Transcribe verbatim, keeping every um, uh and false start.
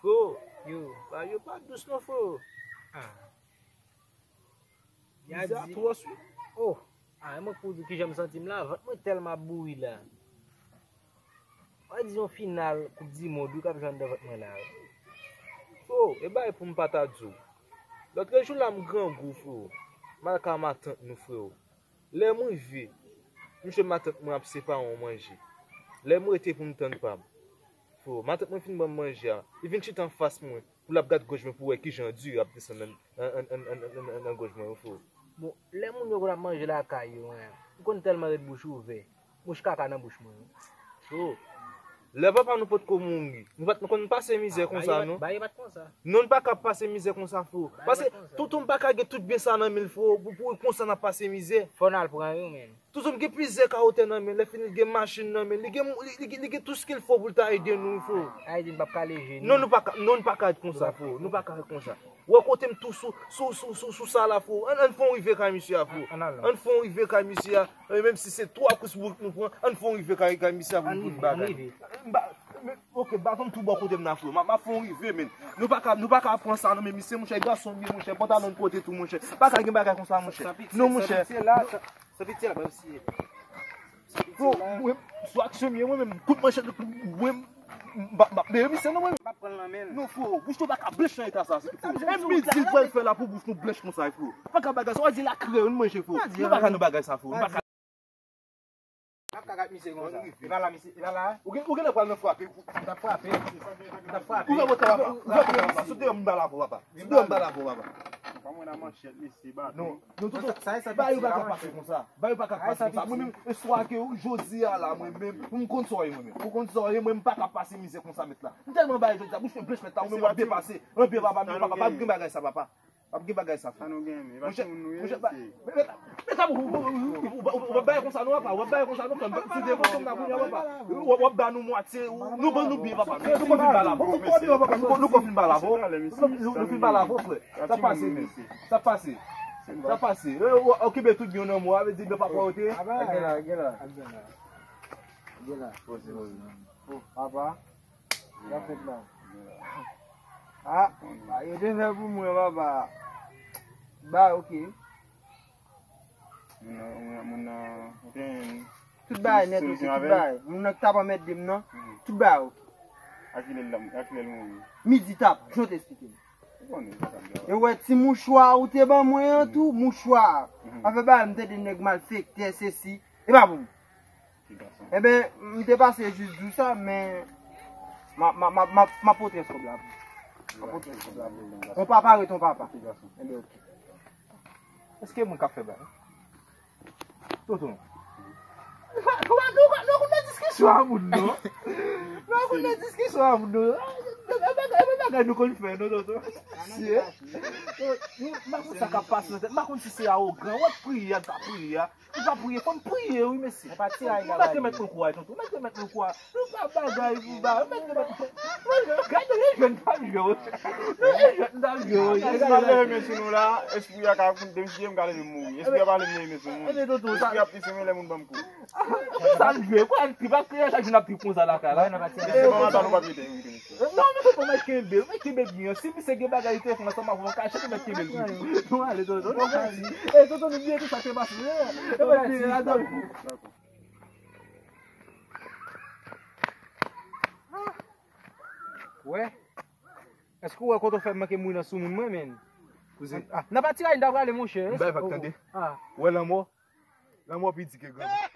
Yo, yo, bagay yo pa dous non, freo. Ah. Mizè a twò sou. Oh, ah, mwen pou di kijan m santi m la, vant mwen tèlman ap bouyi la. Mwen di yon final koup di mond wi k ap jwenn nan vant mwen la wi. Freo, e bagay pou m pa ta di w. Lòtrejou la m grangou, freo. M al ka matant nou, freo. Lè m rive, m jwenn matant mwen ap separe yon manje. Lè m rete pou m tann pa m, freo, matant mwen fin ban m manje a, li vin chita anfas mwen pou l ap gad gòj mwen pou wè kijan di ap desann nan, nan, nan, nan, nan, nan, nan gòj mwen yo, freo. Bon, lè moun yo konn ap manje lakay yo, en, m konn tèlman ret bouch ouvè. Mouch kaka nan bouch mwen wi. Freo, lè papa nou potko mouri, nou pa t konn pase mizè konsa non. Bagay pa t konsa. Non, n pa ka pase mizè konsa, freo. Paske tonton m pa ka gen tout byen sa nan men l, freo, pou, pou konsa n ap pase mizè. Fò n al pran yo, men. Tonton m gen plizyè kawo tè nan men l, lè fini l gen machin nan men l, li gen, li, li, li gen tout ce qu'il faut pou l ta ede nou, freo. Ayiti n p ap ka leje non, nou pa ka, non, n pa ka ret konsa, freo. Nou pa ka ret konsa. Wè kote m tou sou, sou, sou, sou, sou sa la, freo. Ann, ann fè yon rive kay misye a, freo. Ann fè yon rive kay misye a. E, menm si se twa kous bout nou pran, ann fè yon rive kay, kay misye a pou n, pou n bagay. M ba, men, ok, baton m tou bò kote m nan, freo. M ap, m ap fè yon rive, men. Nou pa ka, nou pa ka pran sa non, men misye, monchè, gason m ye, monchè, pantalon l pote tou, monchè. Pa ka gen bagay konsa, monchè. Non, monchè. Sa piti la, sa, sa piti la, pa m siye. Freo, mwen, sou aksyon m ye, mwen menm, kout manchèt, mwen, m, m, m, m, m, misye non, mwen. M ap pran l nan men l. Non, freo, bouch nou pa ka blanch nan eta sa, freo. Menm midi l pral fè la pou bouch nou blanch konsa, freo. Pa ka bagay sa, w a di lakrè, nou manje, freo. Nou pa ka nan bagay sa, freo. Nou pa ka. M ap kaka ak misye konsa. E pa la, misye, e pa la. Ou gen, ou genlè pral nan frape. M t ap frape. M t ap frape. Ou fè bòt la, papa. Ou fè bòt la, papa. Sot deyò, m ba la, papa. Sot deyò, m ba la, papa. Pa mwen nan manchèt, mesye, baton. Non, non, tonton, bagay yo pa ka pase konsa. Bagay yo pa ka pase konsa. Mwen menm, eswa ke jodi a la, mwen menm, m konn sa w ye, mwen menm. Ou konn sa w ye, mwen, m pa ka pase mizè konsa, mèt la. M tèlman bagay jodi a, bouch mwen blanch, mèt la, ou menm w ap depase. Anben, papa, non, papa, p ap gen bagay sa, papa. P ap gen bagay sa, frè. Sa nou gen, men pa timoun nou ye, mesye. Mèt la, ou, ou, ou, ou, ou, w ap bay konsa, non, papa, w ap bay konsa, non, frè. Si te konsa, m ta kounye a, papa. W ap, w ap ba nou mwatye, nou ban nou byen, papa. Nou konn fin ba la, nou konn fin ba la, nou konn fin ba la, frè. Sa pase, men. Sa pase. Sa pase. Eh, w, w kenbe tout byen nan men w, a vle di byen papa w te. Gen la, gen la. Gen la. Papa. Sa fèt la. Ah, yo te fè pou mwen, papa. Ba, ok. Moun nan, moun nan, moun nan, ok. Tout bagay nèt, ok, tout bagay. Moun nan ki t ap anmède m nan, tout bagay, ok. A kilè l, a kilè l mouri? Midi tap, jan w te esplike m. Ou konnen sa k ap di a. E wè ti mouchwa ou te ban mwen an tou, mouchwa. Afè bagay, m tande nèg malfektè, sesi. E pa pou mwen. Ti gason. Enben, m te pase jis di w sa, men m a, m a, m a, m a, m a pote rès kòb la pou ou. M a pote rès kòb la pou ou. On papa ret on papa. Ti gason. Enben, ok. Èske moun k ap fè bagay? Tonton. Nou pa, nou pa, nou pa, nou pa konn nan diskisyon a moun, non. Nou pa konn nan diskisyon a moun, non. E pa bagay, e pa bagay nou konn fè, non, tonton. Si, e. M pa konn sa k ap pase nan tèt. M pa konn si se awogan. W ap priye, a, n pa priye, a. Nou pa priye, fò n priye, wi, mesye. Nou pa tiray. Nou mèt remèt nou kou a, tonton. Mèt remèt nou kou a. Nou pa bagay pou ba, mèt remèt. Gade, lejèn pa jwe, wi. Lejèn pa jwe, wi. Si m pa leve men sou nou la, espri a ka koute m pye, m ka leve m mouri. Espri a pa leve men sou moun. Espri a pise men lè moun ban m kou. Sa n jwe, kwa, n pi pa kreye chak jou n ap pi konsa lakay la. Mesye, ban m ata nou pa pete, wi, mesye. Non, men tonton, mèt kenbe, mèt kenbe byen. Si misye gen bagay li te fè ansanm avè w, kache li, mèt kenbe l. Nou ale, tonton, nou pati. E, tonton, nou bliye tout sa k te pase. E, mèt kenbe, adan. Wè? Èske w wè kote w fè m manke mouri nan soumoun mwen, menn? Kouzen. Ah, nan pa tiray, n ta prale, monchè. M bay vag, tande. Ah. Wè lanmò? Lanmò pi di ke granmoun.